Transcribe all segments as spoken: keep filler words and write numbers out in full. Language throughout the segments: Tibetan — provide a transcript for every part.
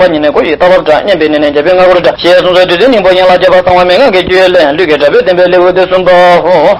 པ་ཉིད་ནས་གོ་ཡི་ལྟ་བབ་འདྲ། སྙན་པའི་ནི་ནས་རྒྱ་བོད་སྔ་རྒོལ་འདྲ། ཞེས་གསུངས་སོ། རྡུལ་ཚོན་སྙིང་པོ་ཡན་ལག་བརྒྱད་པ་གསང་བ་མན་ངག་གི་རྒྱུད་ལས། ལུས་ཀྱི་དགྲ་བོས་བསྟན་པའི་ལེའུ་སྟེ་གསུམ་པའོ།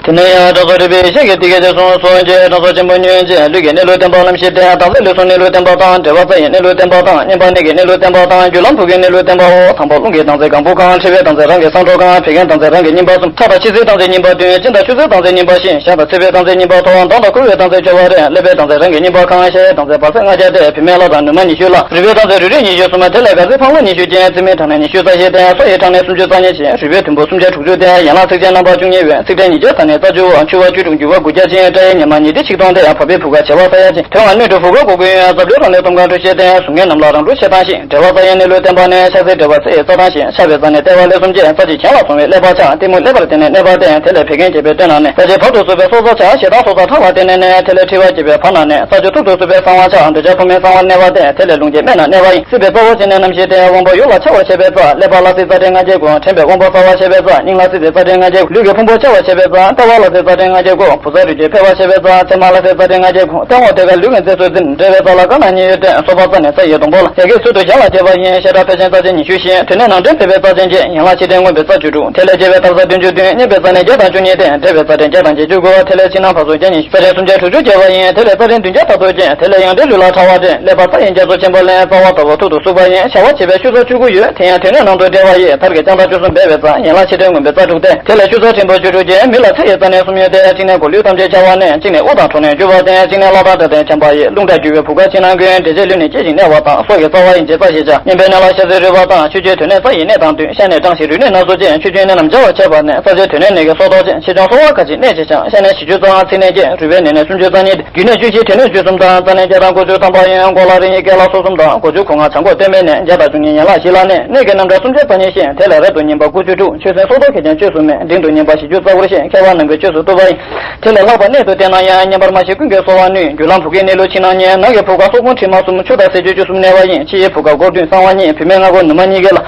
དེ་ནས་ཡང་དྲང་སྲོང་རུས་པའི་ཡེ་ཤེས་ཀྱིས་འདི་སྐད་ཅེས་གསུངས་སོ། ཀྱེ་དྲང་སྲོང་ཆེན་པོ་ཉོན་ཅིག་ལུས་ཀྱི་གནས་ལུགས་བསྟན་པ་རྣམ་བཞི་སྟེ། དམ་ཚིག་ལུས་ཟུངས་གནས་ལུགས་བསྟན་པ་དང་། འབྲེལ་བ་རྩ་ཡི་གནས་ལུགས་བསྟན་པ་དང་། བསྙེན་པ་གནད་ཀྱི་གནས་ལུགས་བསྟན་པ་དང་། རྒྱུ་ལམ་ཕུག་གི་གནས་ལུགས་བསྟན་པའོ། དང་པོ་རླུང་གི་དམ་ཚིག་གང་བུ་གང་། མཁྲིས་པའི་དམ་ཚིག་རང་གི་གསང་གྲོགས་གང་། བད་ཀན་དམ་ཚིག་རང་གི་གཉིས་པ་གསུམ། ཁྲག་དང་ཕྱི་ཚིལ་དམ་ཚིག་གཉིས་པ་བདུན། གཅིན་དང་ཆུ་སེར་དམ་ཚིག་གཉིས་པ་བཞི། ཞག་དང་ཚིགས་པའི་དམ་ཚིག་གཉིས་པ་དྲུག། མདངས་དང་ཁུ་བའི་དམ་ཚིག་བཅུ་པ་རེ། ཀླད་པའི་དམ་ཚིག་རང་གི་གཉིས་པ་གང་། ཤ་ཡི་དམ་ཚིག་བར་ཚིགས་ལྔ་བརྒྱ་སྟེ། བུད་མེད་ལྷ་དང་ནུ་མ་ཉི་ཤུ་ལ། རུས་པའི་དམ་ཚིག་རུས་རིགས་ཉི་ཤུ་གསུམ། དེ་ལས་ག་ཚིགས་འཕང་ལོ་ཉི་ཤུ་ཅན། རྩིབ་མའི་གྲངས་ནི་ཉི་ཤུ་རྩ་བཞི་སྟེ། སོ་ཡི་གྲངས་ནི་སུམ་ཅུ་རྩ་གཉིས་ཤེས། རུས་པའི་དུམ་བུ་སུམ་བརྒྱ་དྲུག་ཅུ་སྟེ། ཡན་ལག་ཚིགས་བཅད་རྣམ་པ་བཅུ་གཉིས་པའི། ཚིགས་ཕྲད་ཉིས་བརྒྱ་དང་ནི་རྩ་བཅུ། ཆུ་བ་བཅུ་དྲུག། རྒྱུ་བ་དགུ་བརྒྱ་ཅན། སྐྲ་ཡི་ཉི་མ་ཉི་ཁྲི་ཆིག་སྟོང་སྟེ། བབས་པའི་བུ་ག་བྱེ་བ་ས་ཡ་གཅིག། དོན་ལྔ་སྣོད་དྲུག་བུ་ག་གོ་ཀུན་ཡོད། རྩ་བྲལ་རང་ལས་སྟོབས་གང་འཕྲོ་ཤེས་ཏེ། གཟུགས་བརྙན་རྣམས་ལ་རང་གྲོལ་ཤེས་དང་ཤེས། འབྲེལ་བ་རྩ་ཡི་གནས་ལུགས་བསྟན་པ་ནི། ཤ་ཚའི་འབྲེལ་བ་ཚེ་ཡི་རྩ་དང་ཤེས། ཤ་བའི་རྩ་ནི་ལྟེ་བ་ལས་གསུམ་གྱི། རྩ་གཅིག་གྱེན་ལ་སོང་བའི་ཀླད་པ་ཆགས། གཏི་མུག་ཀླད་པར་བརྟེན་ནས་གནས་པ་སྟེ། དེ་ལས་བད་ཀན་བརྒྱད་པའི་སྟེང་ན་ནི། རྩ་གཅིག་བར་དུ་གསུམ་པའི་སྲོག་རྩ་ཆགས། ཞེ་སྡང་སྲོག་རྩ་ཕྲག་ལ་བརྟེན་ནས་ནི། དེ་ལས་མཁྲིས་པ་བརྒྱད་པའི་བར་ན་ནི། རྩ་བཅུ་ཐུར་དུ་གསུམ་པའི་གསང་བ་ཆགས། འདོད་ཆགས་ཕུང་པོའི་གསང་བ་གནས་པ་སྟེ། དེ་ལས་རླུང་གི་སྨད་ན་གནས་པ་ཡིན། སྲིད་པའི་རྩ་བ་ཅན་ནི་རྣམ་ཤེས་ཏེ། དབང་པོ་ཡུལ་ལ་འཆར་བར་བྱེད་པའི་རྩ། ཀླད་པ་ལ་སྲིད་རྩ་ཕྲན་ལྔ་བརྒྱ་དགུ། དྲན་པའི་དབང་པོ་གསལ་བར་བྱེད་པའི་རྩ། སྙིང་ལ་སྲིད་པའི་རྩ་ཕྲན་ལྔ་བརྒྱ་དགུ། ལུས་ཀྱི་ཕུང་པོ་འཆར་བར་བྱེད་པའི་རྩ། ལྟེ་བ་ལ་སྲིད་རྩ་ཕྲན་ལྔ་བརྒྱ་དགུ། བུ་ཚ་རུས་ཀྱི་འཕེལ་བར་བྱེད་པའི་རྩ། མཚན་མ་ལ་སྲིད་རྩ་ཕྲན་ལྔ་བརྒྱ་དགུ། སྟེང་འོག་དེ་ཀ་ལུས་ཀྱི་མཛེས་སུ་འཛིན། འབྲེལ་བའི་རྩ་ལ་ཀ་ན་ཉི་ཤུ་སྟེ། སོ་པ་རྩ་ནི་རྩ་ཡི་སྡོང་པོ་ལ། ཡ་གི་ཚུལ་དུ་གཞན་ལ་བྱེད་པ་ཡིན། བྱེ་བྲག་ཕལ་ཆེན་རྩ་ཆེན་ཉི་ཤུ་བཞི། དེ་ནས་ནང་འདྲེན་འཕེལ་བའི་རྩ་ཅན་གྱི། ཡན་ལག་ཕྱི་དྲིལ་མངོན་པའི་རྩ་བཅུ་དྲུག། དེ་ལས་རྒྱས་པའི་མཐར་རྩ་བདུན་ཅུ་བདུན། མཉམ་པའི་རྩ་ནི་བརྒྱ་དང་བཅུ་གཉིས་ཏེ། འབྲེལ་བའི་རྩ་ཕྲན་བརྒྱ་དང་བརྒྱད་ཅུ་དགུ། དེ་ལས་ཕྱི་ནང་བར་གསུམ་བརྒྱ་ཉི་ཤུ། རྩ་ཕྲན་སུམ་བརྒྱ་དྲུག་ཅུ་བརྒྱད་པ་ཡིན། དེ་ལས་རྩ་ཕྲན་བདུན་བརྒྱ་དག་ཏུ་བཅད། དེ་ལས་ཡང་འདྲེན་ལུས་ལ་ཕྲ་བ་སྟེ། ཀླད་པ་རྩ་ཡི་རྒྱ་མཚོ་ཆེན་པོ་ལས། རྩ་བ་ལྟ་བུ་ཐུར་དུ་ཟུག་པ་ཡིན། བྱ་བ་བྱེད་པའི་ཆུ་ཚོད་བཅུ་དགུ་ཡོད། དེ་ཡང་དེ་ནས་ནང་དུ་འབྲེལ་བ་ཡིས། མཐར་གྱིས་ལྕགས་མདའ་བཅུ་གསུམ་སྦས་པའི་རྩ། ཡན་ལག་ཕྱི་དྲིལ་མངོན་པའི་རྩ་དྲུག་སྟེ། དེ་ལས་ཆུ་ཚོད་ཕྲན་བུ་བཅུ་དྲུག་ཅན། མི་ལ་ཚེ་ཡི་རྩ་ནི་གསུམ་ཡོད་དེ། གཅིག་ནི་མགོ་ལུས་ཐམས་ཅད་འཆར་བ་ནས། གཅིག་ནི་དབུགས་དང་ཁྲོ་ནས་རྒྱུ་བ་སྟེ། གཅིག་ནི་ལྷ་དང་དགྲ་སྟེ་འཁྱམས་པ་ཡི། རླུང་དང་རྒྱུ་བའི་བུ་ག་ཕྱི་ནང་ཀུན། འདྲེས་བྱེད་ལུས་ནི་སྐྱེད་ཅིང་གནས་པ་དང་། སྲོག་གི་རྩ་བ་ཡིན་གྱི་རྩ་ཞེས་བྱ། མཉམ་པའི་གནས་ལ་ཤ་ཚའི་རུས་པ་དང་། ཆུ་སྐྱེས་དོན་ནི་རྩ་ཡི་གནད་དང་བསྟུན། ཤ་ནི་སྐྲངས་ཤིང་རུས་ནི་ན་ཟུག་ཅན། ཆུ་སྐྱོན་ནི་རྣམས་སྦྱར་བར་བྱེད་པ་ནི། རྩ་ཆེ་དོན་ནི་ནད་ཀྱི་སྲོག་ཐོགས་ཅན། ཆེ་ཆུང་གསོ་བ་ག་ཅི་གནད་ཆེ་ཆུང་། ཤ་ནི་བཞི་བཅུ་རྩ་ལྔ་ཚིགས་ནི་བརྒྱད། རུས་པའི་ནད་ནི་སུམ་ཅུ་རྩ་གཉིས་ཏེ། རྒྱུ་ནི་བཅུ་བཞི་དོན་ནི་བཅུ་གསུམ་དང་། རྩ་ནི་བརྒྱ་དང་དགུ་བཅུ་ཐམ་པ་ཡིན། མགོ་ལ་རིང་ཡི་སྐེ་ལ་སོ་གསུམ་དང་། མགོ་མཇུག་གོང་ང་བྱང་ཁོག་སྟོད་སྨད་ནས། བརྒྱ་དང་བཅུ་གཉིས་ཡན་ལག་བཞི་ལ་གནས། གནད་ཀྱི་རྣམ་གྲངས་སུམ་བརྒྱ་རྩ་གཉིས་ཤེས། དེ་ལས་རབ་ཏུ་ངེས་པ་དགུ་བཅུ་དྲུག། ཆོས་སེམས་སྲོག་ཐོགས་ཁེ་ཅན་བཅུ་གསུམ་མེད། འབྲིང་དུ་ངེས་པ་བཞི་བཅུ་རྩ་དགུར་ཤེས། མཁས་པ་རྣམས་ཀྱིས་བཅོས་སུ་བཏུབ་པ་ཡིན། དེ་ལས་ལྷག་པ་གནད་དུ་བསྟན་ན་ཡང་། བསྙེན་པར་མ་བྱས་ཀུན་གྱི་གསོ་བ་ནུས། རྒྱུ་ལམ་ཕུག་གི་གནས་ལུགས་ཕྱི་ནང་གཉིས། ནང་གི་ཕུག་ག་སྲོག་ཕུང་དྲི་མ་གསུམ། ཕྱོགས་དང་ཟས་བཅུད་བཅུ་གསུམ་གནས་པ་ཡིན། ཕྱི་ཡི་ཕུག་ག་སྒོར་བདུན་གསང་བ་གཉིས། བུད་མེད་ལྔ་སྒོར་ནུ་མ་གཉིས་ཀྱི་ལ།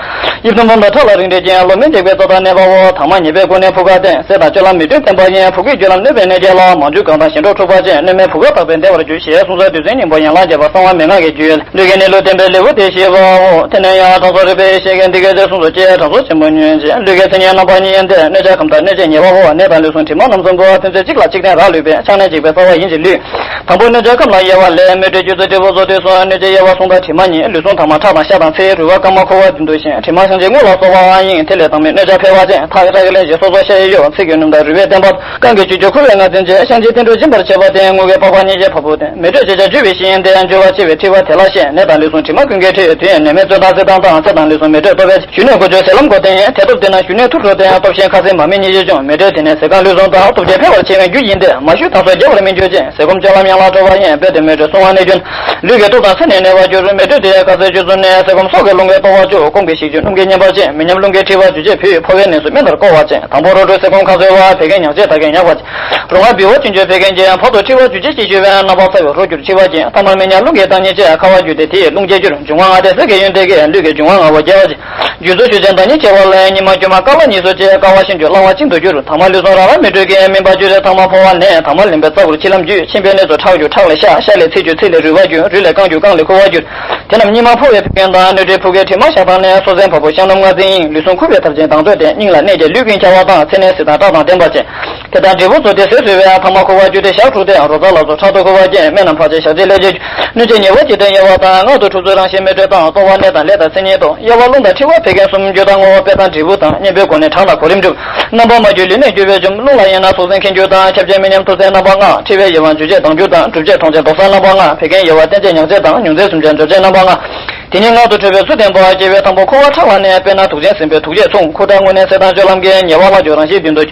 དབྱིབས་གསུམ་པོ་འདི་ཁྲག་ལ་རིང་འབྲས་ཅན། ལོ་མི་འཇིག་པའི་རྩ་དང་གནས་པའོ། དྭངས་མ་ཉེས་པའི་སྒོ་ནས་ཕུག་ག་བསྟེན། ཟས་དང་སྤྱོད་ལམ་མི་མཐུན་བསྟེན་པ་ཡིན། ཕུག་གི་རྒྱུ་ལམ་གནོད་པའི་གནས་བརྒྱད་ལ། མང་རྒྱུ་གང་དང་ཞེ་འགྲོགས་འཁྲུགས་པ་ཅན། གནོད་མེད་ཕུག་ག་དག་པས་བདེ་བར་འགྱུར། ཞེས་གསུངས་སོ། རྡུལ་ཚོན་སྙིང་པོ་ཡན་ལག་བརྒྱད་པ་གསང་བ་མན་ངག་གི་རྒྱུད། ལུས་ཀྱི་གནས་ལུགས་བསྟན་པའི་ལེའུ་སྟེ་བཞིའོ། དེ་ནས་ཡང་དྲང་སྲོང་རུས་པའི་ཡེ་ཤེས་ཀྱིས་འདི་སྐད་ཅེས་གསུངས་སོ། ཀྱེ་དྲང་སྲོང་ཆེན་པོ་ཉོན་ཅིག་ལུས་ཀྱི་མཚན་ཉིད་རྣམ་པ་གཉིས་ཏེ། གནོད་བྱ་ཁམས་དང་གནོད་བྱེད་ཉེ་བའོ། ནད་དང་ལུས་ཟུངས་དྲི་མ་རྣམ་གསུམ་པོ། ཕན་ཚུན་གཅིག་ལ་གཅིག་བརྟེན་རག་ལུས་པས། ཆགས་གནས་འཇིག་པའི་རྩ་བ་ཡིན་གྱི་ལུས། དང་པོ་གནོད་བྱ་ཁམས་ལ་དབྱེ་བ་ལས། མེ་དྲོད་སྤྱི་གཙུག་དྲིལ་བུ་སོགས་དུས་གསུམ། གནོད་བྱེད་དབྱེ་བ་ཟུངས་དང་དྲི་མ་གཉིས། ལུས་ཟུངས་དྭངས་མ་ཁྲག་དང་ཤ་དང་ཚིལ། རུས་པ་རྐང་མ་ཁུ་བ་བདུན་དུ་ཤེས། དྲི་མ་བཤང་གཅི་རྔུལ་ལ་སོགས་པའང་ཡིན། དེ་ལས་དྭངས་མའི་གནོད་བྱ་འཕེལ་བ་ཅན། ཐག་ཁྲག་གི་རླན་གྱི་སོ་སོ་ཤ་ཡི་གཡོ། ཚིལ་གྱི་སྣུམ་དང་རུས་པའི་བརྟེན་པ། རྐང་གི་བཅུད་ཀྱི་ཁུ་བའི་རྔ་འཛིན་བྱེད། བཤང་གཅི་བསྟན་འགྲོ་འབྱིན་པར་བྱེད་པ་སྟེ། རྔུལ་གྱི་པགས་པ་སྙིང་རྗེ་ཕ་བུ་སྟེ། མེ་དྲོད་ཅན་གྱི་རྒྱུ་བའི་གཞི་ཡིན་ཏེ། འགྱུར་བ་ཆེ་བའི་མཁྲིས་པ་དེ་ལ་བཤད། ནད་དང་ལུས་ཟུངས་དྲི་མ་ཀུན་གྱི་མཁྲིས། དུས་ཡུན་ནད་མེད་རྩོད་ཐང་ཚེ་དང་ལུས་ཟུངས་མེ་དྲོད་སྟོབས་པས། ཞུ་ནས་འགོ་བཅུག་ཟས་ལམ་འགོ་བསྟན། དེ་སྟོབས་བསྟན་ན་ཞུ་ནས་ཐུར་འགྲོ་སྟེ། སྟོབས་ཆེན་ཁ་ཟས་མ་མི་གཉིས་ཀྱིས་སྦྱོང་། མེ་དྲོད་དེ་ནས་ཟས་གང་ལུས་ཟུངས་དང་། སྟོབས་ཆེ་འཕེལ་བར་བྱེད་པའི་རྒྱུ་ཡིན་ཏེ། མ་ཞུ་དང་སོགས་རྒྱལ་བར་སྨིན་གྱུར་ཅིང་། ཟས་སྐོམ་སྤྱོད་ལམ་ཡན་ལག་སྤྲོ་བ་ཡིན། རྦད་དེ་མེ་དྲོད་སྲུང་བ་ནད་རྒྱུན། ལུས་ཀྱི་སྟོབས་དང་ཚེ་ནི་གནས་པར་འགྱུར། མེ་དྲོད་དེ་ཁ་ཟས་བཅུ་གསུམ་ནི། ཟས་སྐོམ་སོགས་ཀྱི་རླུང་གིས་གཏོར་བར་འགྱུར། སྐོམ་གྱི་ཞིག་རྒྱུ་སྣུམ་གྱིས་མཉེན་པར་བྱེད། མི་ཉམས་རླུང་གིས་མཁྲིས་པ་འཇུ་བྱེད་ཕུད། ཕོ་བའི་ནད་སོགས་སྨན་ལྟར་བསྐོ་བར་བྱེད། དང་པོ་རོ་བྲུག་ཟས་སྐོམ་ཁ་ཟས་པ། བད་ཀན་མྱག་བྱེད་ད་གིན་མྱག་པར་བྱེད། རོ་མངར་བི་བ་ཅུན་འཇུ་བད་ཀན་གྱི། བར་དུ་མཁྲིས་པ་འཇུ་བྱེད་ཅེས་བརྗོད་པས། རྣམ་པར་ཚ་བའི་རོ་བསྒྱུར་འཁྲིས་པ་གྱིས། ཐ་མལ་མི་ཉག་རླུང་གིས་བརྟན་ཉེས་བྱེད། ཁ་བ་རྒྱུ་སྟེ་དེ་ཡིས་རླུང་བཅད་འགྱུར། འབྱུང་བ་ལྔ་སྟེ་ཟས་ཀྱི་ཡོན་ཏན་གྱིས། ལུས་ཀྱི་འབྱུང་བ་ལྔ་པོ་རྒྱས་པར་བྱེད། རྒྱུ་ཚོགས་ཆུ་ཅན་དང་ནི་བྱེ་བ་ལས། སྙིགས་མ་དཀྱུས་མ་ཀ་ལ་གཉིས་སུ་སྐྱེ། ཀ་བ་ཤིན་ཏུ་བླང་བ་གཅིག་ཏུ་འགྱུར། དྭངས་མ་ལུས་ཟུངས་རང་རང་མི་འཕྲོད་ཀྱི། སྨིན་པ་བཅུ་སྟེ་དྭངས་མ་ཕོ་བ་ནས། དྭངས་མ་ལེན་པའི་རྩ་སྒོར་མཆིལ་ལྷམ་འཇུ། མཆིན་པའི་གནས་སུ་ཁྲག་རྒྱུ་ཁྲག་ལས་ཤ། ཤ་ལས་ཚིལ་འགྱུར་ཚིལ་ལས་རུས་པ་འགྱུར། རུས་ལས་རྐང་འགྱུར་རྐང་ལས་ཁུ་བ་འགྱུར། དེ་རྣམས་སྙིགས་མ་ཕོ་བའི་བད་ཀན་དང་། སྣོད་དྲུག་ཕུག་གི་དྲི་མ་ཞག་དང་ནི། སྲོག་རྩའི་འཕར་པོ་ཤ་སྣུམ་རྔ་འཛིན་ཡིན། ལུས་ཟུངས་ཁུ་བའི་ཐབས་ཆེན་དྭངས་བཙོས་ཏེ། སྙིང་ལ་གནས་ཀྱི་ལུས་ཀུན་འཁྱག་པ་དང་། ཚེ་ནི་ཟས་དང་བཀྲག་དང་ལྡན་པར་བྱེད། དེ་དང་འབྲས་བུ་ཚོ་སྟེ་ཟས་ཟོས་པས། དྭངས་མ་ཁུ་བ་བཅུ་སྟེ་ཞག་དྲུག་སྟེ། རོ་ཙ་ལ་སོགས་ཕྲག་དོག་ཁུ་བ་སྐྱེ། སྨན་རྣམས་ཕལ་ཆེར་ཞག་གཅིག་ལས་བརྒྱད་འགྱུར། གནོད་བྱེད་ཉེ་བར་བྱེད་དོ་ཉེ་བ་དང་། མངལ་དུ་ཁྲུས་གསོལ་རང་བཞིན་མེ་དྲོད་དང་། ལྟོ་བ་གནས་དང་ལས་དང་མཚན་ཉིད་དང་། དབྱེ་བ་རླུང་དང་མཁྲིས་པ་བད་ཀན་གསུམ། རྒྱུ་དང་བསྔོ་བ་དཔེ་དང་འབྲས་བུ་དང་། གཉེན་པོའི་སྒོ་ནས་གྲངས་དང་གོ་རིམ་སྒྲུབ། རྣམ་པར་མ་གྱུར་ལུས་གནད་འགྱུར་བའི་འཇོམས། རླུང་ལ་དབྱེ་ན་སྲོག་རྩའི་མཁན་འགྱུར་དང་། ཁྱབ་བྱེད་མི་ཉམས་ཐོག་རྩའི་རྣམ་པ་ལྔ། མཁྲིས་པའི་དབྱེ་བ་འཇུ་བྱེད་དྭངས་འགྱུར་དང་། འགྲུབ་བྱེད་མཐོང་བྱེད་མདོག་གསལ་རྣམ་པ་ལྔ། བད་ཀན་དབྱེ་བ་བརྟན་བྱེད་མྱང་བྱེད་དང་། མྱོང་བྱེད་གཟུང་བྱེད་འཇོམས་བྱེད་རྣམ་པ་ལྔ། དེ་ཉིད་མངལ་དུ་འཕྲོས་པའི་ཚུལ་བསྟན་པ། སྐྱེ་བའི་དང་པོ་ཁུ་བ་ཁྲག་ལ་གནས། དཔེར་ན་དུག་ཅན་ཟིན་པས་དུག་བྱེད་མཚུངས། ཁུ་ཁྲག་དངོས་གནས་ཚེ་དང་སྤྱོད་ལམ་གྱི། ཉེ་བར་ལྷག་འཇོག་རང་བཞིན་བདུན་དུ།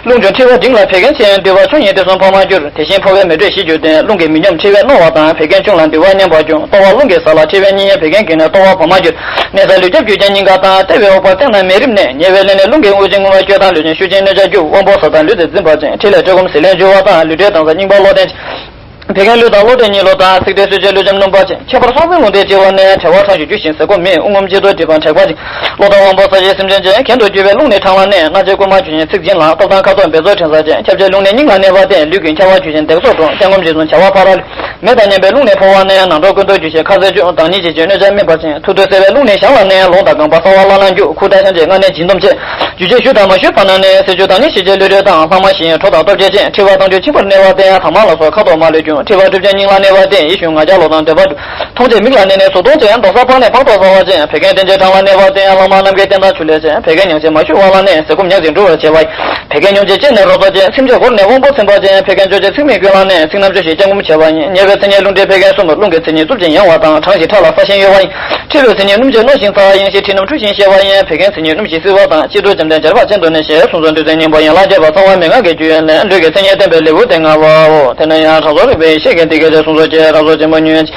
རླུང་འབྱུང་མཁྲིས་པ་འབྲིང་ལ་བད་ཀན་ཆེ། འདུས་པ་ཆུ་གཉིས་དེ་གསུམ་འཕར་མར་འགྱུར། དེ་བཞིན་ཕོ་བའི་མེ་དྲོད་ཞི་འགྱུར་ཏེ། རླུང་གིས་མི་ཉམས་མཁྲིས་པས་རྣོ་བ་དང་། བད་ཀན་ཆུང་ལ་འདུས་པ་མཉམ་པར་འབྱུང་། ལྟོ་བ་རླུང་གིས་ཟ་ལ་མཁྲིས་པས་གཉིད་ཉལ། བད་ཀན་རྒས་ནས་ལྟོ་བ་བབ་མར་འགྱུར། གནས་ས་ལུས་རྒྱབ་རྒྱུད་རྒྱན་སྙིང་ག་དང་། ལྟེ་བའི་འོག་པ་སྟེང་ན་མས་རིམས་ནད། ཉེ་བའི་ལུས་ནི་རླུང་གིས་རྔུལ་ཅིང་རྔུལ་བ་སྐྱོ་དང་ལུས་ཅན་སྐྱུག་དབང་པོ་ཟ་དང་ལུས་རྩལ་འཛིན་པ་ཅན། མཁྲིས་ལས་བཀྲེས་སྐོམ་ཟི་ལིང་འཇུ་བ་དང་། ལུས་འབྲེལ་དྭངས་ས་རྙིང་པ་གློ་ལྡན། བད་ཀན་ལུས་དང་བློ་གཏད་གཉིས་ལོག་དང་། སྲེག་བྲལ་གསོད་བྱེད་ཀླུ་ལྕམ་སྣུམ་པ་ཅན། ཁྱད་པར་སྲོག་འཛིན་རླུང་རྟའི་ལྕི་བ་ནི། གྲེ་བ་ཁྲག་གཞུ་རྒྱུ་ཞིང་ཟས་གོ་མེད། དབུགས་ངོམས་ལྕི་དོ་སྒྲིབ་པ་མཁྲེགས་པ་ཅན། གློ་དང་དབང་པོ་གསལ་བྱེད་སེམས་ཅན་ཅན། གྱེན་དུ་རྒྱུ་བའི་རླུང་ནི་ཕྲང་ལ་གནས། སྣ་ལྕེ་ཀུ་མ་འཇུ་ཞིང་ཚིགས་འབྱིན་ལ། སྟོབས་དང་ཁ་དོག་འབེ་ཚོགས་དྲན་ས་ཅན། ཁྱབ་བྱེད་རླུང་ནི་སྙིང་ལ་གནས་པ་སྟེ། ལུས་ཀུན་འཁྱག་པ་འཇུ་ཞིང་བརྡེག་སོགས་འགྲོ། སྐྱ་ངོམས་རྗེས་བཟུང་བྱ་བ་ཕ་ར་ལུས། མེ་དང་མཉམ་པའི་རླུང་ནི་ཕོ་བ་ནི། ནང་གྲོགས་ཀུན་ཏུ་འཇུ་ཞིང་ཁ་ཟས་སྤྱོད། དྭངས་སྙིགས་ཀྱི་བཅུད་གནོད་བྱ་སྨིན་པ་ཅན། ཐུར་དུ་གསལ་བའི་རླུང་ནི་ཞང་ལ་གནས། ལོང་དང་རྐང་པ་གསང་བ་བརླ་ན་རྒྱུ། ཁུ་ཁྲག་བཤང་གཅི་མངལ་ནད་འབྱིན་སྡོམ་བྱེད། འཇུ་བྱེད་གཞུ་དང་མ་གཞུའི་བར་ན་གནས། ཟས་བཅུད་དྭངས་སྙིགས་ཞི་བྱེད་ལུས་དྲོད་དང་། ལྷག་མ་ཞི་ཡིན་གྲོགས་དང་སྟོབས་སྐྱེད་ཅན། མཁྲིས་པ་གཏང་འགྲོས་འཆིང་བར་གནས་པ་སྟེ། དྭངས་མ་ལ་སོགས་ཁ་དོག་མ་ལུས་འབྱུང་། མཁྲིས་པ་གྲིབ་ཅན་སྙིང་ལ་གནས་པ་སྟེ། ཡིད་གཞུངས་ང་རྒྱལ་བློ་དང་འདོད་པ་འགྲུབ། མཐོང་བྱེད་མིག་ལ་གནས་ནས་གཟུགས་མཐོང་ཅན། མདོག་གསལ་པགས་ནས་པགས་མདོག་གསལ་བ་ཅན། བད་ཀན་རྟེན་བྱེད་བྲང་ལ་གནས་པ་སྟེ། ལྷག་མ་རྣམ་རྒྱལ་རྟེན་དང་ཆུ་ལས་ཅན། བད་ཀན་མྱང་བྱེད་མ་ཞུ་བ་ལ་གནས། ཟས་སྐོམ་མྱང་ཞིང་འགྲུལ་བར་བྱེད་པ་ཡིན། བད་ཀན་མྱོང་བྱེད་ལྕེ་ནས་རོ་སོ་ཅན། སེམས་ཅན་སྒོ་ནས་དབང་པོ་ཚིམ་པ་ཅན། བད་ཀན་གཅོད་བྱེད་ཚིགས་མིག་ཀུན་ལ་གནས། ཚིགས་རྣམ་གཅོད་བྱེད་སྐྱ་ངོམས་བྱེད་པ་ཡིན། ཉེ་བའི་མཚན་ཉིད་རླུང་མཁྲིས་བད་ཀན་གསུམ། རླུང་གི་མཚན་ཉིད་རྩུབ་ཅིང་ཡང་བ་དང་། གྲང་ཞིང་ཕྲ་ལ་ས་གཞན་གཡོ་བ་ཡིན། མཁྲིས་པའི་མཚན་ཉིད་སྣུམ་ཞིང་རྣོ་ཞིང་ཚ་ཡིན་ཞིང་། མཁྲིས་རྣམས་འཁྲུ་ཞིང་གཤེར་བ་ཡིན། བད་ཀན་མཚན་ཉིད་སྣུམ་ཞིང་བསིལ་བ་དང་། ལྕེ་དྲུག་འཇམ་ལྡན་འབྱར་བ་ཅན་དུ་གནས་ཤིང་། གསུང་རྩོམ་འདོད་ཚིག་སྙན་པོ་ཡན་ལག་རྒྱས་པ་གསང་བ་མན་ངག་གི་རྒྱུད་ཡོན་ལས། ལུས་ཀྱི་མཚན་ཉིད་བསྟན་པའི་ལེའུ་སྟེ་ལྔ་པའོ། དེ་ནས་ཡང་དྲང་སྲོང་རིག་པའི་ཡེ་ཤེས་ཀྱིས་འདི་སྐད་ཅེས་གསུངས་སོ། ཅེས་དྲང་སྲོང་ཆེན་པོ་ཉོན་ཅིག་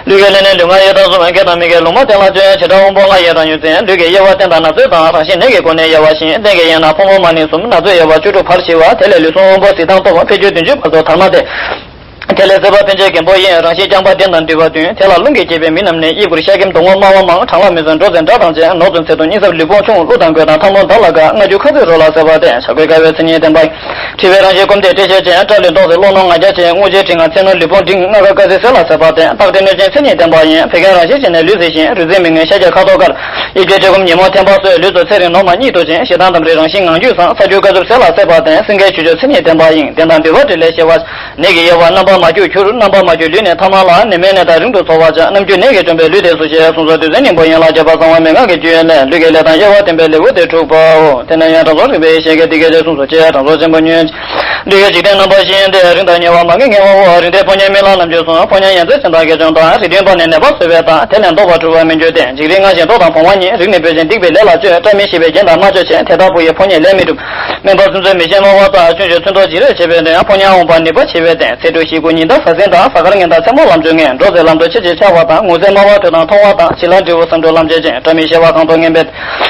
ལུས་ཀྱི་ལས་ནི་ལུས་ངག་ཡིད་དང་གསུམ། སྐད་དང་མིག་གི་ལོང་བ་རྟེན་ལ་སྤྱོད། བྱེ་བྲག་དབང་པོ་ལྔ་ཡི་རང་ཡུལ་ཅན། ལུས་ཀྱི་དབྱེ་བ་རྟེན་དང་ན་ཚོད་དང་། རང་བཞིན་ནད་ཀྱི་སྒོ་ནས་དབྱེ་བ་བཞིན། རྟེན་གྱི་དབྱེ་ན་ཕུང་པོ་མ་ནིང་གསུམ། ན་ཚོད་དབྱེ་བ་བཅུ་དྲུག་ཕར་ཕྱེ་བ། དེ་ལས་ལུས་ཟུངས་དབང་པོ་གཟི་མདངས་སྟོབས། འཕེལ་འགྱུར་བདུན་ཅུ་བར་དུ་དར་མ་སྟེ། དེ་ལས་སྲེད་པ་འཕེལ་འགྱུར་རྒན་པོ་ཡིན། རང་བཞིན་རྐྱང་པ་རྟེན་དང་འདུས་པ་བདུན། དེ་ལ་རླུང་གིས་བསྐྱེད་པའི་མི་རྣམས་ནི། དབྱུ་གུར་ཤ་སྐེམ་གདོང་བ་དམར་བ་མང་། གྲང་ལ་མི་བཟོད་འགྲོ་ཚེ་འདྲ་དང་བཅས། ནོར་བཙུན་ཚེ་སྟོང་སྙིང་ཟབ་ལུས་ཕུང་ཆུང་། གློ་དང་གོས་དང་ཐལ་མོ་འདབ་ལ་དགའ། མངར་སྐྱུར་ཁ་ཚིག་རོ་ལ་སྲེད་པ་སྟེ། བྱ་རྒོད་དཀར་བའི་མཚན་ཉིད་ལྡན་པ་ཡིན། མཁྲིས་པའི་རང་བཞིན་སྐོམ་སྟེ་བཀྲེས་ཤེས་ཅན། སྐྲ་ལུས་མདོག་གཟིག་གློ་རྣོ་ང་རྒྱལ་ཆེ། རྔུལ་ཆེ་དྲི་ངན་ཚེར་སྣོད་ལུས་ཕུང་འབྲིང་། མངར་ཁ་སྐར་ཚིལ་སེར་ལ་སྲེད་པ་སྟེ། རྟགས་དྲི་གནོད་ཅན་མཚན་ཉིད་ལྡན་པ་ཡིན། བད་ཀན་རང་བཞིན་ཅན་ནི་ལུས་གཟི་ཞིང་། རུས་གཟི་མིག་སྔོན་ཤ་རྒྱགས་ཁ་དོག་དཀར། དབྱིབས་ཀྱི་བཀྲེས་སྐོམ་ཉོན་མོངས་ཐན་པ་སོས། ལུས་སུ་ཚེ་རིང་ནོར་མང་སྙིགས་དུ་ཅན། ཞེ་སྡང་འདམ་རིལ་རང་བཞིན་ངང་རྒྱུས་བཟང་། ས་རྒྱུ་དཀར་ཚུབ་གསེར་ལ་སྲེད་པ་སྟེ། སེང་གེའི་ཆུ་སྐྱོར་མཚན་ཉིད་ལྡན་པ་ཡིན། རྟེན་དང་འདུས་པ་དྲི་ལས་ཤེས་པ། ནད་ཀྱི་དབྱེ་བ་རྣམ་པ་མ་སྐྱུགས་འཁྱུར། རྣམ་པ་མ་སྐྱུགས་ལུས་ནད་ཐ་མལ་ལ། ནད་མེད་ནད་དང་རིང་དུ་འཚོ་བར་བྱ། རྣམ་སྐྱུགས་ནད་ཀྱིས་གྲོངས་པའི་ལུས་དེ་སུ་ཞེས། གསུངས་སོ། རྡུལ་ཚོན་སྙིང་པོ་ཡན་ལག་རྒྱས་པ་གསང་བ་མན་ངག་གི་རྒྱུད་ཡོན་ལས། ལུས་ཀྱི་ལས་དང་དབྱེ་བ་བསྟན་པའི་ལེའུ་སྟེ་དྲུག་པའོ། དེ་ནས་ཡང་དྲང་སྲོང་རིག་པའི་ཡེ་ཤེས་ཀྱིས་འདི་སྐད་ཅེས་གསུངས་སོ། ཅེས་དྲང་སྲོང་ཆེན་པོ་ཉོན་ཅིག་ལུས་ཀྱི་འཇིག་རྟེན་རྣམ་པ་བཞི་སྟེ། རིང་དང་ཉེ་བ་མ་ངེས་ངེས་པའོ། རིང་མཐའི་ཕོ་ཉའི་རྨི་ལམ་ལམ་རྒྱུན་སོང་། ཕོ་ཉ་ཡ་མཚན་ཅན་དང་དགེ་སྦྱོང་དང་། རིགས་མཐུན་པ་ནི་ནད་པ་གསོས་པས་དང་། དེ་ལས་བཟློག་པར་གྲུབ་པར་མི་འགྱུར་ཏེ། འཇིགས་རིགས་སྔར་བཞིན་འགྲོ་དང་བུང་བ་གཉིས། རིགས་ནི་བུད་ཅིང་སྡིག་པའི་ལས་ལ་སྤྱོད། བཀྲ་མི་ཤིས་པའི་རྒྱན་དང་མ་སྤྱོད་ཅིང་། དེ་ལྟར་བུ་ཡིས་ཕོ་ཉའི་ལས་མི་འགྲུབ། སྨན་པ་སུམ་ཚོགས་མི་ཤེས་སྨྲ་བ་དང་། ཆུང་ཤོས་ཚོན་མདོག་འཇིགས་རེས་བྱེད་པའི་དོན། ཕོ་ཉ་འོངས་པ་ནུས་པ་ཆེ་བའི་སྟེང་། ཚེས་དྲུག་ཞེ་དགུ་ཉིན་ཟླ་གཟའ་ཟིན་དང་། གཟའ་སྐར་ངན་དང་མཚན་མོ་ལམ་འཇུག་ངན། འགྲོ་ཚེ་ལམ་དུ་ཆེ་ཆེར་འཆར་བ་དང་། ངུ་ཚེ་སྨྲ་བ་ཐོས་དང་མཐོང་བ་དང་། བྱི་ལ་འབྲས་བུ་བསམ་གྲུབ་ལམ་འབྱེད་ཅིང་། བཀྲ་མི་ཤིས་པ་གང་དུ་ངན་པའི།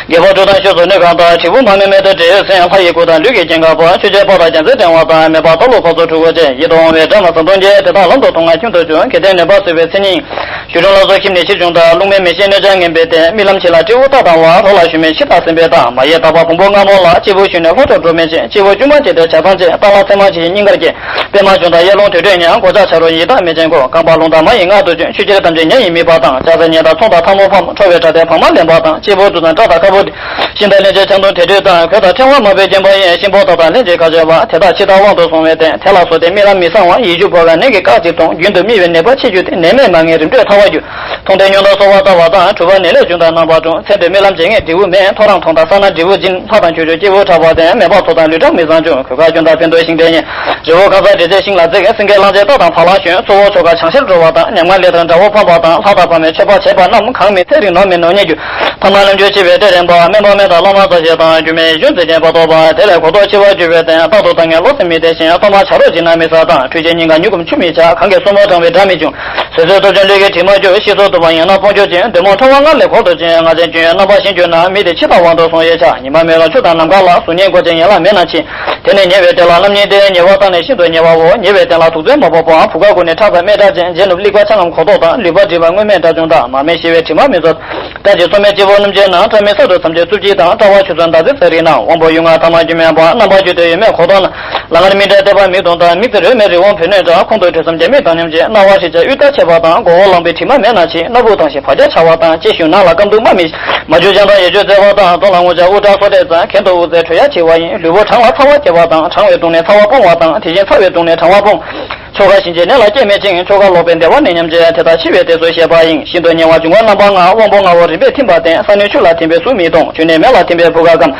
རྒྱལ་པོ་འབྲུག་དང་ཤོ་སོ་ནུས་གང་དང་། དྲིལ་བུ་མ་རྨོས་མེ་ཏོག་འབྲས་ཡོས་ཟིན། ལྷ་ཡི་སྐུ་དང་ལུས་ཀྱི་རྒྱན་དཀར་པོ། ཆོས་རྒྱལ་དཔའ་དང་རྒྱལ་མཚན་བསྒྲེང་བ་དང་། མེ་འབར་རྟ་ལོ་ཕག་ཚོ་འཁྲུ་སྒོ་ཅན། ཡིད་དུ་འོང་བའི་སྒྲ་མ་ཟ་འཐུང་རྒྱལ། དེ་དག་ལམ་དུ་མཐོང་ང་ཁྱུང་དུ་ཆུང་། གལ་ཏེ་ནུས་པ་གསོས་པའི་མཚན་ཉིད། གཞུ་རིང་ལ་སོགས་ཁྱིམ་ནས་ཕྱིར་བྱུང་དང་། རླུང་མེ་མེ་ཤེས་གནོད་བྱ་ངན་པའི་སྟེང་། རྨི་ལམ་ཕྱི་ལ་སྤྲེའུ་རྟ་དང་བ། རོ་ལ་ཞོན་མེད་ཤིང་རྟ་ཟིན་པའི་རྟགས། མ་ཡི་དྭགས་པ་བོང་བུ་རྔ་མོང་ལ། སྐྱེས་བུ་ཞོན་ནས་ལྷོ་ཕྱོགས་འགྲོ་མེད་ཅན། སྐྱེས་བུ་ཆུང་མ་བྱས་ཏེ་བྱ་ཚང་བཅས། སྟག་ལ་ཚེར་མ་ཆེ་ཡི་སྙིང་གར་སྐྱེས། པད་མ་བྱུང་དང་གཡས་ལུང་དུར་ཁྲོད་ཉ། སྒོ་ལྕགས་བྱ་རོག་ཡི་དྭགས་མེ་ཅན་ཀོ། རྐང་པ་ལོང་དང་མ་ཡི་རྔ་དུ་བྱོན། ཆུ་ཁྱེར་དམ་ཅན་ཉ་ཡི་མིད་པ་དང་། ལྕགས་ཟ་ཉེ་དང་ཚོང་དང་ཐལ་མོ་ཕམ། ཁྲོ་བའི་སྒྲ་དེ་བག་མ་ལེན་པ་དང་། སྐྱེས་བུ་གྲུ་དང་སྐྲ་དང་ཁ་སྤུ་སྟེ། ཤིང་དང་ལྷན་ཅིག་ཆང་འཐུང་དེ་དུས་དང་། གོས་དང་ཕྲེང་བ་མ་བུའི་སྐྱེན་པ་ཡིན། ཤིང་ཕོ་དག་དང་ལྷན་ཅིག་ཁ་གཅོད་པ། དེ་དག་ཕྱི་ཐག་དབང་དུ་སོང་བའི་སྟེང་། དེ་ལ་སོགས་ཏེ་རྨི་ལམ་མི་བཟང་བ། ཡིད་བཞུགས་འབོལ་བའི་ནད་ཀྱིས་བཀག་ཅིང་གྲོངས། རྒྱུན་དུ་རྨི་བའི་ནད་པ་འཆི་རྒྱུ་སྟེ། ནད་མེད་མ་ངེས་རིམ་གྲོས་ཐར་བར་འགྱུར། མཐོང་ལྡན་མྱོང་དང་གསོལ་བ་བཏབ་པ་དང་། གྲུབ་པ་ནད་ལས་བྱུང་དང་རྣམ་པར་གྲོལ། མཚན་དུ་རྨི་ལམ་བརྗེད་ངས་འབྲས་བུ་མེད། ཐོ་རངས་མཐོང་དང་ས་ན་འབྲས་བུ་འབྱིན། ལྷ་དང་ཆོས་སྐྱོང་སྐྱེས་བུ་ཁྲག་པ་ལྡན། མེ་འབར་མཚོ་དང་ལུས་ཁྲག་མི་བཟང་འབྱུང་། གོས་དཀར་གྱོན་དང་བོད་དུ་ཤིང་འབྲས་ཉེ། རི་བོ་ཁ་ས་འབྲས་རྫས་ཤིང་ལ་འཛེག་སེང་གེ་གླང་ཆེན་རྟ་དང་བ་ལང་ཞོན། གཙོ་བོ་ཆོ་ག་བྱང་ཤར་འགྲོ་བ་དང་། ཉམ་ང་ལས་དང་དགྲ་བོ་ཕམ་པ་དང་། ལྷ་དང་བ་མོའི་མཆོད་པ་བྱས་པ་རྣམས། གང་མིན་ཚེ་རིང་ནོར་མིན་ནོར་རྙེད་འགྱུར། ཐ་མ་ལམ་རྒྱུད་འཆི་བའི་སྡེ་རན་པ། སྨན་པ་སྨན་དང་བླ་མ་རྩ་ཆེ་དང་། རྒྱུ་མེད་ཡིད་འབྱུང་རྫས་ཅན་བར་དོ་པ། དེ་ལས་གོ་ལྡོག་འཆི་བར་འགྱུར་བའི་སྟེང་། རྟག་ཏུ་ལྟ་ངན་བློ་སེམས་མི་བདེ་ཞིང་། གཏོར་མ་བྱ་རོག་སྦྱིན་ན་མི་བཟང་དང་། འཁྲུལ་ཆེན་སྙིང་ག་མྱུ་གུམ་ཆུ་མི་ཆག་གང་གིས་སྲུ་མོ་དྲང་བའི་དགྲ་མི་འབྱུང་། ཟོལ་ཟོལ་སྟོབས་ཆུང་ལུས་ཀྱི་དྲི་མ་སྐྱུག་ཤི་སོགས་དུ་བ་ཡང་ན་ཕོངས་སྐྱུག་ཅིང་། འདོད་མོངས་ཕྲ་བ་ལྔ་ལས་འཁོར་དུ་ཅན། ང་རྒྱལ་སྐྱོན་ཡོན་རྣམ་པ་གཞན་གྱུར་ན། མི་དེ་ཕྱི་ཐག་དབང་དུ་སོང་ཡོད་ཆགས། ཉི་མ་མེད་རུང་ཆུ་དང་ནམ་མཁའ་ལ། གཟུགས་བརྙན་མགོ་ཅན་ཡན་ལག་མེད་ན་འཆི། དེ་ནི་ཉེ་བའི་རྟེན་ལ་རྣམ་གཉིས་ཏེ། ཉེ་བ་དང་ནི་ཤིན་ཏུ་ཉེ་བའོ། ཉེ་བའི་རྟེན་ལ་དུག་རྫས་མ་ཕོག་པ། བུ་ག་ཀུན་ནི་ཁྲག་དང་སྨེ་སྐྲག་ཅན། རྗེས་ནུབ་སླེག་པ་ཆ་ལྔའམ་གོ་ལྡོག་དང་། ལུས་པ་འདྲིལ་བ་སྔོན་མེད་དགྲ་བཅོམ་དང་། མ་སྨད་ཤི་བའི་དྲི་མ་མི་བཟོད། སྐྲ་ཅན་སོ་མའི་སྤྱི་བོར་སྣུམ་ཅན་ན། སྐྲ་མིག་ས་དྲོད་ཙམ་གྱི་རྩུབ་དཀྱིལ་དང་། སྐྲ་བ་ཆུ་ཚོད་འདག་རྫས་ཟས་རིགས་ན། དབང་པོ་ཡུལ་ལྔ་ཐ་མ་རྒྱུན་མེད་པ། རྣམ་པ་རྒྱུད་དུ་ཡོད་མེད་གོ་ལྡོག་ན། ལག་ངར་མིག་འབྲས་ལྟེ་བ་མིག་དོང་དང་། མིག་རྩེ་རོལ་མོའི་རི་བོང་བུ་སྣོད་དང་། ཁོང་དུ་དྲོད་ཙམ་གྱི་མིག་དང་མཉམ་བྱེད། རྣ་བ་ཧྲིལ་ཆ་དབུས་ལྟར་ཆད་པ་དང་། མགོ་བོ་རླངས་པའི་དྲི་མ་མེད་ན་འཆི། སྣ་བུག་དྭངས་ཤིང་བག་ཆགས་འཆར་བ་དང་། ལྕེ་ཞུ་ནང་ལ་སྐམ་དུག་མ་མི་ཤི། མ་གྱུར་ལྗང་དང་ཡོད་ཅོག་བཙལ་བ་དང་། གདོང་ལ་རྔུལ་ཆག་དབུགས་དྲག་སོ་ལྟས་ཙམ། གྱེན་དུ་དབུགས་བཙལ་དྲོད་ཡར་འཆི་བ་ཡིན། ལུས་པོ་གྲང་ལ་ཚ་བ་སྐྱེ་བ་དང་། གྲང་བའི་དུག་ནི་ཚ་བ་སྤོང་བ་དང་། དེ་བཞིན་ཚ་བའི་དུག་ནི་གྲང་བ་སྤོང་། ཆོ་ག་ཞིང་ཆེན་ནད་ལ་སྐྱེ་མེད་ཅིང་། ཆོ་ག་ལོག་པའི་བདེ་བ་ནི་ཉམས་བྱེད། དེ་དག་འཆི་བའི་སྡེ་ཚུལ་བཤད་པ་ཡིན། ཤིན་ཏུ་ཉེ་བ་འབྱུང་བ་རྣམ་པ་ལྔ། དབང་པོ་ལྔ་བོ་རིམ་པས་ཐིམ་པ་སྟེ། ས་ནི་ཆུ་ལ་ཐིམ་པས་གཟུགས་མིག་མཐོང་། ཆུ་ནི་མེ་ལ་ཐིམ་པས་བུ་ག་སྐམ།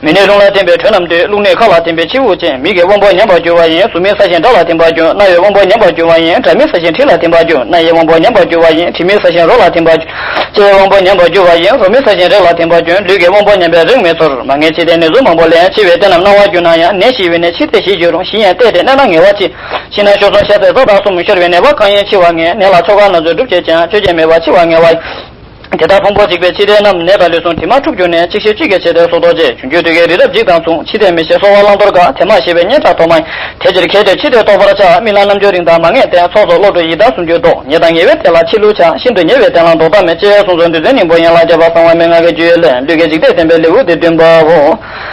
མེ་ནི་རླུང་ལ་ཐིམ་པས་དྲོད་རྣམས་འདུས། རླུང་ནི་མཁའ་ལ་ཐིམ་པས་ཕྱི་དབུགས་ཆད། མིག་གི་དབང་པོ་ཉམས་པར་འགྱུར་བ་ཡིན། གཟུགས་མིག་ས་གཞན་དགྲ་ལ་ཐིམ་པར་འགྱུར། རྣ་བའི་དབང་པོ་ཉམས་པར་འགྱུར་བ་ཡིན། སྒྲ་མིག་ས་གཞན་དྲི་ལ་ཐིམ་པར་འགྱུར། སྣ་ཡི་དབང་པོ་ཉམས་པར་འགྱུར་བ་ཡིན། དྲི་མིག་ས་གཞན་རོ་ལ་ཐིམ་པར་འགྱུར། ལྕེའི་དབང་པོ་ཉམས་པར་འགྱུར་བ་ཡིན། རོ་མིག་ས་གཞན་རེག་ལ་ཐིམ་པར་འགྱུར། ལུས་ཀྱི་དབང་པོ་ཉམས་པས་རེག་མི་ཚོར། མ་ངེས་འཆི་ལྟས་ནད་གཟུགས་མང་པོ་ལས། འཆི་བའི་ལྟས་རྣམས་སྣང་བར་གྱུར་ན་ཡང་། ནད་ཞི་བའི་ནི་འཆི་ལྟས་ཞི་འགྱུར་རུང་། ཞི་ཡང་ལྟས་དེ་གནས་ན་ངེས་པར་འཆི། ཤི་ན་ཤོར་སོང་ཤ་ཟའི་རྩ་དང་གསུམ། ཤོར་བའི་ནད་པ་གང་ཡིན་འཆི་བར་ངེས། ནད་ལ་ཆོ་ག་ན་ཚོད་སྒྲུབ་བྱེད་ཀྱང་། ཆོས་ཅན་མེད་པར་འཆི་བར་ངེས་པ་ཡིན། དེ་ལྟར་ཕུང་པོ་གཅིག་པའི་འཆི་ལྟས་རྣམས་ནད་དང་ལུས་ཟུངས་དྲི་མ་འཁྲུགས་གྱུར་ནས། གཅིག་ཤེས་གཅིག་གིས་འཆི་ལྟས་སོར་རྟོག་བྱེད། ཆུང་ཆུང་དུས་ཀའི་རི་རབ་འཇིག་དང་མཚུངས། འཆི་ལྟས་མི་ཤེས་གསོ་བ་བླང་དོར་དཀའ། དེ་མ་ཤེས་པས་སྙན་གྲགས་ཐོབ་མ་ཡིན། དེ་ཕྱིར་མཁས་ཏེ་འཆི་ལྟས་རྟོགས་པར་བྱ། རྨི་ལམ་རྣམ་འགྱུར་རིང་དང་མ་ངེས་ལྟས། ཚོགས་རྫོགས་བློ་གྲོས་ཡི་དྭགས་སུམ་ཅུ་ལྡོག། ཉེ་དང་ཉེ་བའི་ལྟས་ལ་འཆི་བསླུ་བྱ། ཤིན་ཏུ་ཉེ་བའི་ལྟས་ལ་ལྡོག་ལྟ་མེད། ཅེས་གསུངས་སོ། འདུལ་བྱེད་སྙིང་པོ་ཡན་ལག་བརྒྱད་པ་གསང་བ་མན་ངག་གི་རྒྱུད་ལས། ལུས་ཀྱི་འཇིག་ལྟས་བསྟན་པའི་ལེའུ་སྟེ་བདུན་པའོ།